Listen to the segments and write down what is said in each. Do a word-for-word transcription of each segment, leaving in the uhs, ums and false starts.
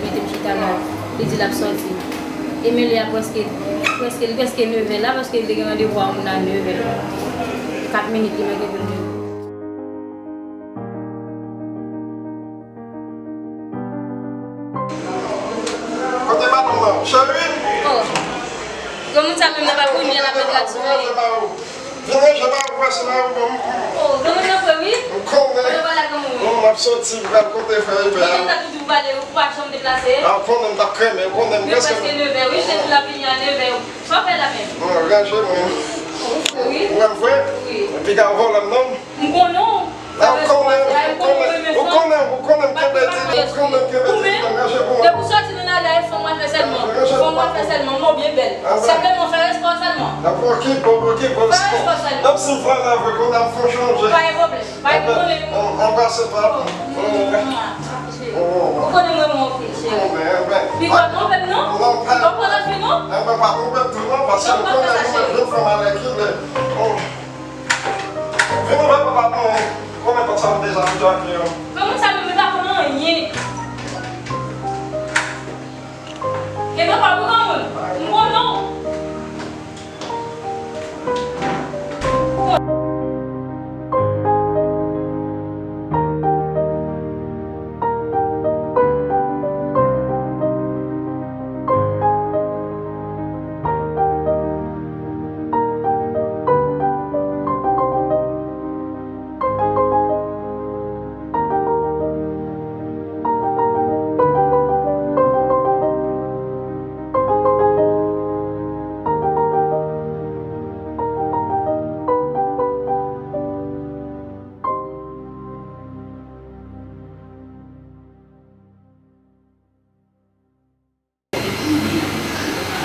Kite m chita la, li di l ap sòti. E men lè a prèske, prèske, li prèske nevè la, paske li te gen randevou a yon moun a nevè. Kat minit li manke pou l rive. Kote patwon nan? Cheri! Oh. Granmoun sa menm nan pa kounye a l ap met rad sou li. Vin ranje ba ou, vwèsi ba ou, bon. Oh, granmoun nan fre, wi. M konnen. Kote w pale ak granmoun? Bon, m ap soti, m pral kote frè Eber. Mwen menm ta toujou pale, ou pa janm deplase. Ah, ou konnen m t ap kremen, ou konnen m prèske. Prèske nevè, wi, se pou l ap vini a nevè. Sa w fè la menm? Bon, ranje mwen. Oh, ou fre, wi. Ou wè m fre? Wi. Piga w vòlè m non. M konnen w. Ah, ou konnen, ou konnen, ou konnen, ou konnen m kenbe di, ou konnen m kenbe di, m ranje pou mwen. Depi w soti nan lari a, e fanm w al fè sèlman. Fanm w al fè sèlman, mo byen bèl. Sèlman fè respè w sèlman. Dakò, oke, bon, oke, bon. Fè respè w sèlman. Menm si m fè anlè vre, kounye a m fè w chanje. Pa gen pwoblèm. Pa gen pwoblèm. Anbrase pa. Ou konnen mwen renmen w anpil, cheri. Pi pa twonpe m non. Pi pa twonpe m tou non, paske m konnen nou menm jèn fanm alèkile. Vin ouvè pòt la pou mwen. Konbyen pòt sa m deja abitye ak li yo? Granmoun sa menm li pa konn anyen. Gentan pa pou granmoun. M konnen w.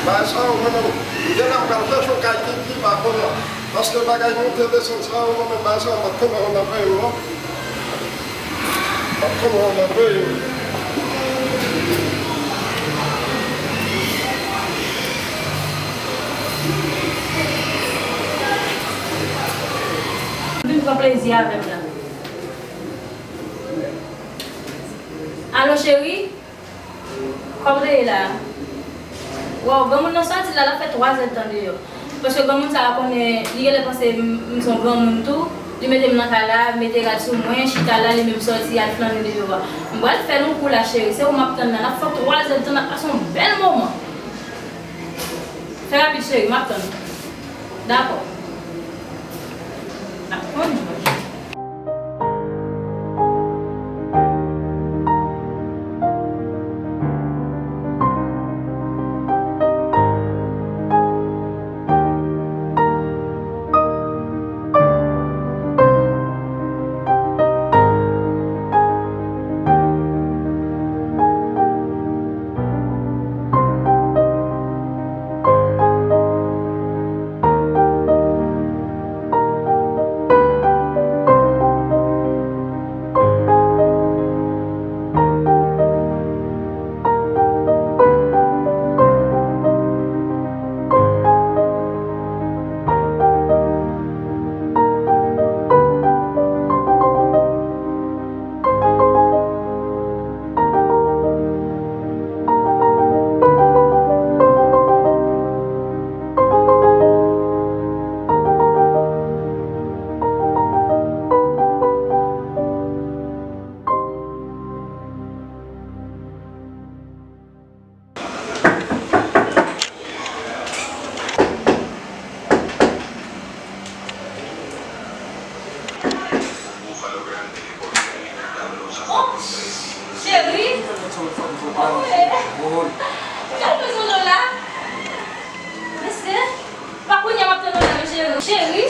Bagay sa yo, mwen menm, m te la m pral chèche yon kay ki pi ba kounye a. Paske bagay monte desann sa yo, mwen menm, bagay sa yo, m pa t konnen yon anpil non. M pa t konnen yon anpil. Vin pran plezi avè m la. Alo, cheri? Kòman w te ye la? Waw, granmoun nan soti la, l ap fè twa zè d tan deyò. Paske granmoun sa a konnen, li genlè panse m, m se yon granmoun tou. Li mete m nan kay la, mete rad sou mwen, chita la, li menm soti, al flannen deyò a. M pral fè l yon kou la, cheri. Se ou m ap tann la. N ap fè twa zè d tan, n ap pase yon bèl moman. Fè rapid, cheri, m ap tann ou. Dakò. N ap tann ou. Oh, cheri. Oh, eh. Ou ka bezwen dlo la? Mesye, pa kounye a m ap tann ou la, non, cheri. Cheri.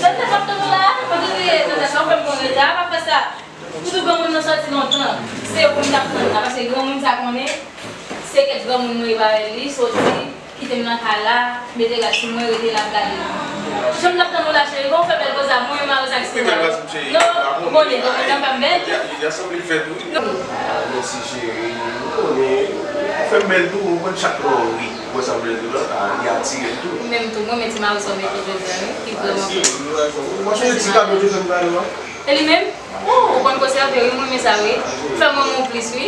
Tande m ap tann ou la. Kote w ye? Tande sa, w fè m pran reta. Pa fè sa. Ou di granmoun nan soti lontan. Se ou m t ap tann la, paske granmoun sa konnen se kèk granmoun mwen e pa li soti, kite m nan kay la, mete rad sou mwen, rete la ap gade. Jan m t ap tann ou la, cheri, bon, fè bèl poz la, mwen, m a rèz ak stil la. Fè bèl poz, cheri. Non, ou konnen, granmoun nan fè m bèl. Li sanble fèt, wi. Mèsi, cheri. Ou konnen, ou fè m bèl tou, ou konn chak lè w ri. Mwen sanble tou, non, li atire m tou. Ou menm tou, mwen, men ti mari sa w mete jodi a, wi, ki vrèman bèl. Mwen sonje ti kado te fè m ba yo a. E li menm? Ou konn konsève, wi, mwen renmen sa, wi. Fè mwen renmen w plis, wi.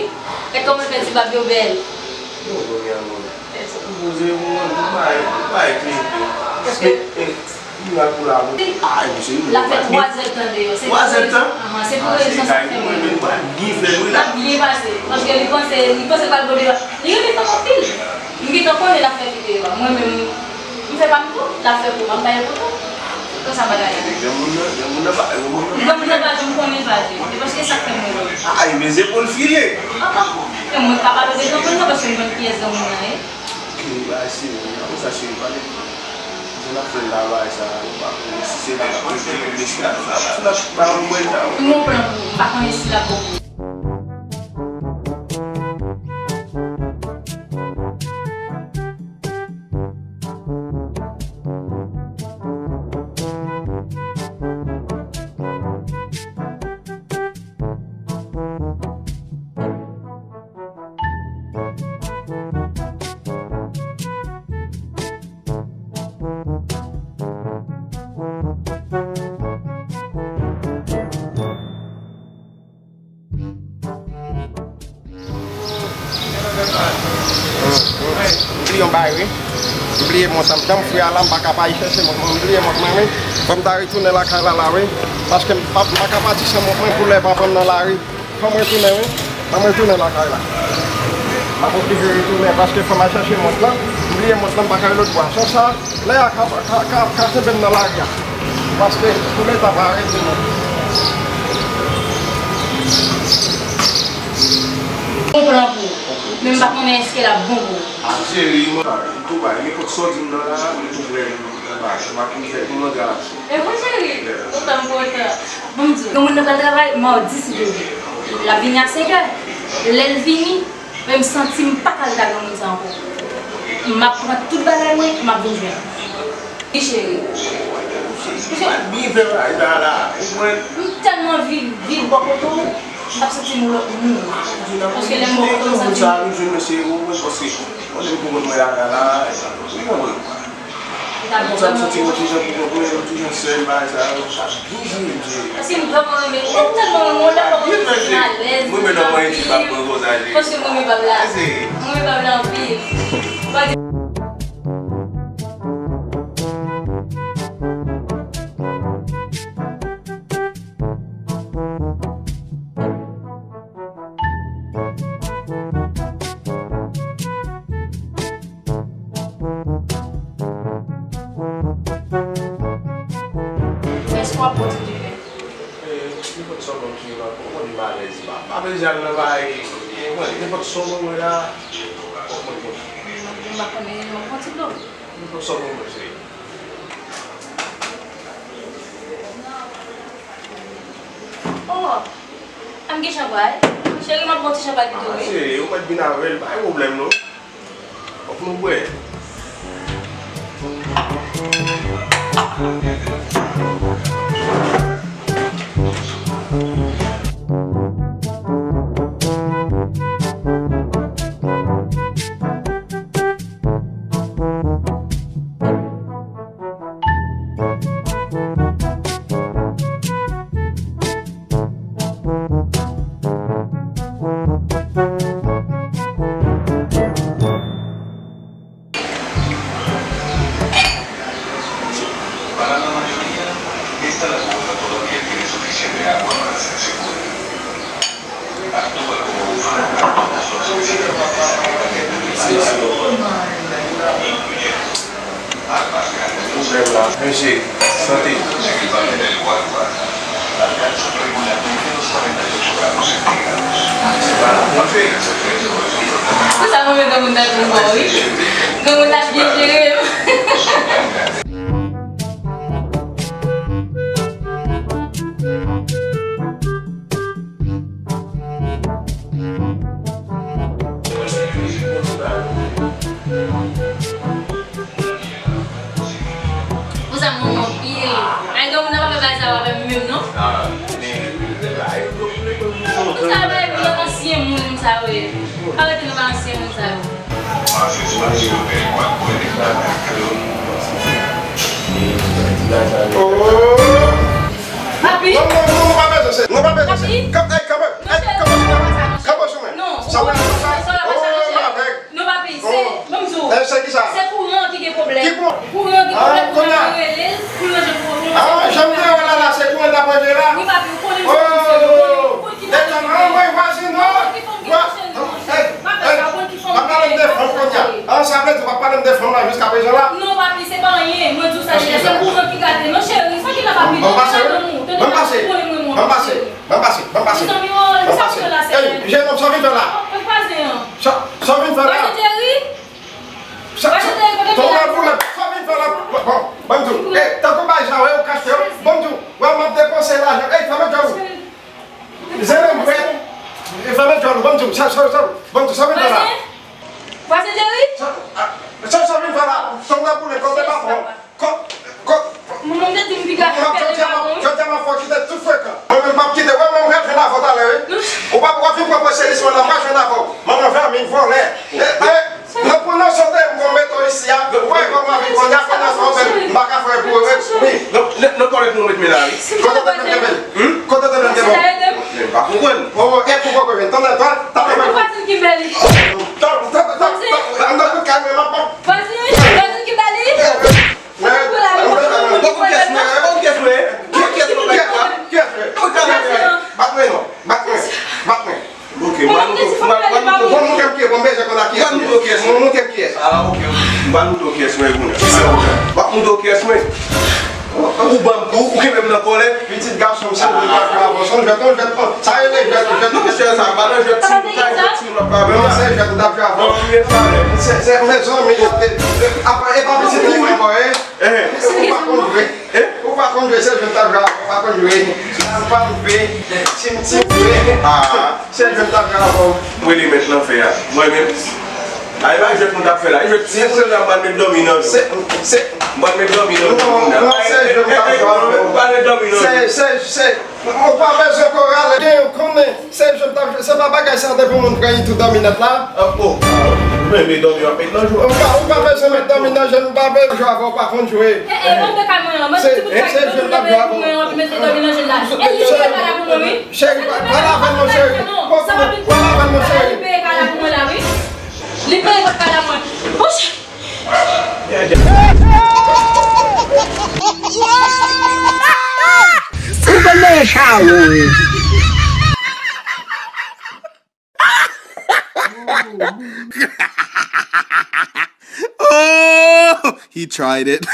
Gad kòman l fè ti bab yo bèl. Bon, bon, gen moun. Mwen poze pou mwen, tout bagay, tout bagay klin. Paske, eh, eh, li la pou la, bon. Ay, mesye, li la fè twa zè tan deyò. Twa zè tan? Ahan, se pou rezon sa fè mwen. L ap byen fè l, wi, la. L ap byen pase. Paske li panse, li panse l pral bon deyò. Li renmen fanm anpil. M gentan konnen l ap fè videyo a. Mwen menm, m fè pa m tou, l ap fè pou mwen, m pa gen poto. Konsa bagay la. Granmoun nan, granmoun nan pa, granmoun nan. Granmoun nan pa janm konnen l pa di. Se paske sa k fè mwen menm. Ay, men se pou l file. Ah, ah. E mwen ka pale de granmoun nan paske m konn kiyès granmoun nan ye. Ok, bagay serye, wi. Apre sa, cheri, pale. Jan n ap fè l la, bagay sa, ou pa konnen si se la k ap rete, oubyen si l ap, si l ap ba yon bwèl ta. M gon plan pou ou, m pa konnen si l ap bon pou ou. M bliye yon bagay, wi. M bliye mont lan. Jan m fou a la, m pa ka pa al chèche mont mwen. M bliye mont mwen, wi. Fò m ta retounen lakay la, la, wi. Paske m pa, m pa ka pati san mont mwen pou lè papa m nan lari. Fò m retounen, wi. Fò m retounen lakay la. M ap oblije retounen paske fò m al chèche mont lan. M bliye mont lan, m pa ka rive lòt bò a. San sa, lè a ka, ka, ka, ka kenbe m nan lari a. Paske pou leta pa arete mwen. Bon plan pou ou. Men m pa konnen èske l ap bon pou ou. Ah, cheri, mwen, m tou bay. Nenpòt sa w di m nan la, m tou prè, m bay. M ap fè pou mwen, gason. E bon, cheri, kontan m kontan. Bon, m di w, yon moun nan pral travay madi si Dye vle. L ap vini a senkè. Lè l vini, men m santi m pa ka rete ak granmoun sa ankò. M ap pran tout bagay mwen, m ap vin jwenn ou. Wi, cheri. Cheri, m byen fè bagay sa la. Ou konprann? M tèlman anvi viv bò kote w, m t ap santi m yon lòt moun. Paske lè m bò kote w, m santi m. Moun sa, m jwenn mesye, ou konprann, paske mwen menm pou mwen lakay la, ou konprann. Konsa m santi mwen ti jan pou mwen, mwen ti jan sèl, bagay sa yo, sa byen jere, jere. Paske m vrèman renmen, mwen tèlman renmen w, lè m wè w, mwen santi m alèz, mwen menm nan mwen ti bab mwen konsa, jere. Paske mwen renmen bab la. Mwen renmen bab la anpil. Èske w ap pran ti diven? Eh, nenpòt sa w ban m, cheri, m ap pran, ou konnen m alèz, pa, pa bezwen al nan bagay, eh, mwen, nenpòt sa w ban mwen la, mwen, mwen, mwen. M pa konnen, m ap pran ti dlo. Nenpòt sa w ban mwen, cheri. Oh, pa m gen chanpay? Cheri, m ap pran ti chanpay pito, wi. Ah, cheri, ou mèt vin avè l, pa gen pwoblèm, non. Fòk nou bwè. Mesye, sante. Pou sa mwen menm granmoun nan vin bò wi. Granmoun nan byen jere m. Pou sa moun anpil. Ay, granmoun nan pa fè bagay sa yo avè m menm non. Pou sa bay pou yon ansyen moun sa yo ye. Pa rete nan bagay ansyen moun sa yo. Oh! Papi? Non, pa bezwen. Kanpe, kanpe, kanpe sou mwen. Sa mwen sa. Oh, mavèk. Non, papi, se, ban m di w, se kouran ki gen pwoblèm. Ki kouran? Kouran ki gen pwoblèm, pou mwen rele l, pou l ranje pou mwen. Ah, jan m te wè la, la, se kouran t ap ranje la. Wi, papi, ou konnen m se konn ki fanm ki mache. Mwen vwazin, non. Mwen ki fanm ki mache, non. Pa fè sa, ou konn ki fanm ki mache. Pa pale m de fanm kounye a. Ah, sa vle di w pa pale m de fanm la jiska prezan la? Non, papi, se pa anyen. Mwen di w sa, se kouran ki gate. Non, cheri, sa ki la, papi? Ban m pase, wi. Ban m pase. Ban m pase. Ban m pase, ban m pase. Mezanmi, oh, sa k fè la, sè. Ey, jennonm, sa w vin fè la? Sa, sa w vin fè la? Pase Jerry? Sa, sa, pase Jerry, kote w ye la? Sa w vin fè la? Bon, bon, ban m di w. Ey, tankou bay sa, wè, ou kache, bon, m di w. Wè, m ap depanse lajan. Ey, fèmen djòl ou. Zenmenm, wè. Fèmen djòl ou, ban m di w. Sa, sa, sa, ban m di w, sa w vin fè la? Pase Jerry? Sa, sa, sa w vin fè la? Sa w la boule, kote pa fò. Kò, kò. Mwen menm te di m piga fè de pa bon. Jodi a m ap fè w kite tout frekan. Mwen menm m p ap kite. Wè mwen m pral jwenn avè w talè wi. Ou p ap, w ap vin pran pwoseyis mwen nan, m pral jwenn avè w. Manman vèmin, vòlè. E, e, nan pwononse w te m konn mete w isi a. Ou wè kòman vin kounye a, kounye a sa w fè m pa ka fè pou ou wi. Wi. Nan, nan, nan kòlèt nou met men la wi. Kote w te menm kenbe l? Kote w te menm kenbe l? M pa konprann. Oh, e pou kòkò vin. Tann, tann, tann. Vwazin Kimberly. Tann, tann, tann, tann. Ann nan kout kay mwen, m ap, m ap. Vwazin, vwazin Kimberly. Bon, bon, kiyès mwen, bon, kiyès mwen. Kiyès mwen, kiyès mwen. Bat mwen non, bat mwen, bat mwen. Ok, m pral moute, m pral, m pral moute. Bon, moute m kiyès, bon, bezwen konn a kiyès. M pral moute kiyès. Bon, moute m kiyès. Ah, ok, ok. M pral moute kiyès mwen kounye a. M ap moute kiyès mwen. Ou ban m kou, ou kenbe m nan kòlèt. Pitit gason, se ou ki pa jwe avè w. Se yon jwèt, yon jwèt, sa rele jwèt, jwèt. Non, mesye, sa pa nan jwèt, ti, sa jwèt, ti, m ap pa. Non, se jwèt, m t ap jwe avè w. Se, se, mezanmi, e, e, apa, e pa pitit li ankò, e? Ou pa konn jwe. Ou pa konn jwe, se jwèt m t ap jwe avè w, ou pa konn jwe. Ou pa konn jwe. Tim, tim, jwe. Se jwèt m t ap jwe avè w. Mwen li met nan fè a. Mwen menm. A, e pa jwèt nou t ap fè la. E jwèt ti moun nan m pral met dòmi nan. Se, se, m pral met dòmi nan. Non, non, se jwèt m t ap jwe avè w. M pral met dòmi nan. Se, se, se, ou pa bezwen koral. Gen, konnen, se jwèt m t ap jwe. Se pa bagay sa te pou moun pran itou dòmi nèt la. Oh, oh. Ou menm e dòmi w ap met nan jou. Ou pa, ou pa bezwen met dòmi nan je m, m pa bezwen jwe avè w, ou pa konn jwe. E, e, ban m de kay mwen an. Mwen se ti bout kay ki toujou leve pou mwen an, pou mete dòmi nan je l la. E li peye kay la pou mwen, wi. Cheri, pa, pale avè l non, cheri. Sa pa vin pou mwen. Li peye kay la pou mwen la, wi. Li peye kòd kay la mwen. Bouch. Ou konn manje chawo, wi. Oh, he tried it.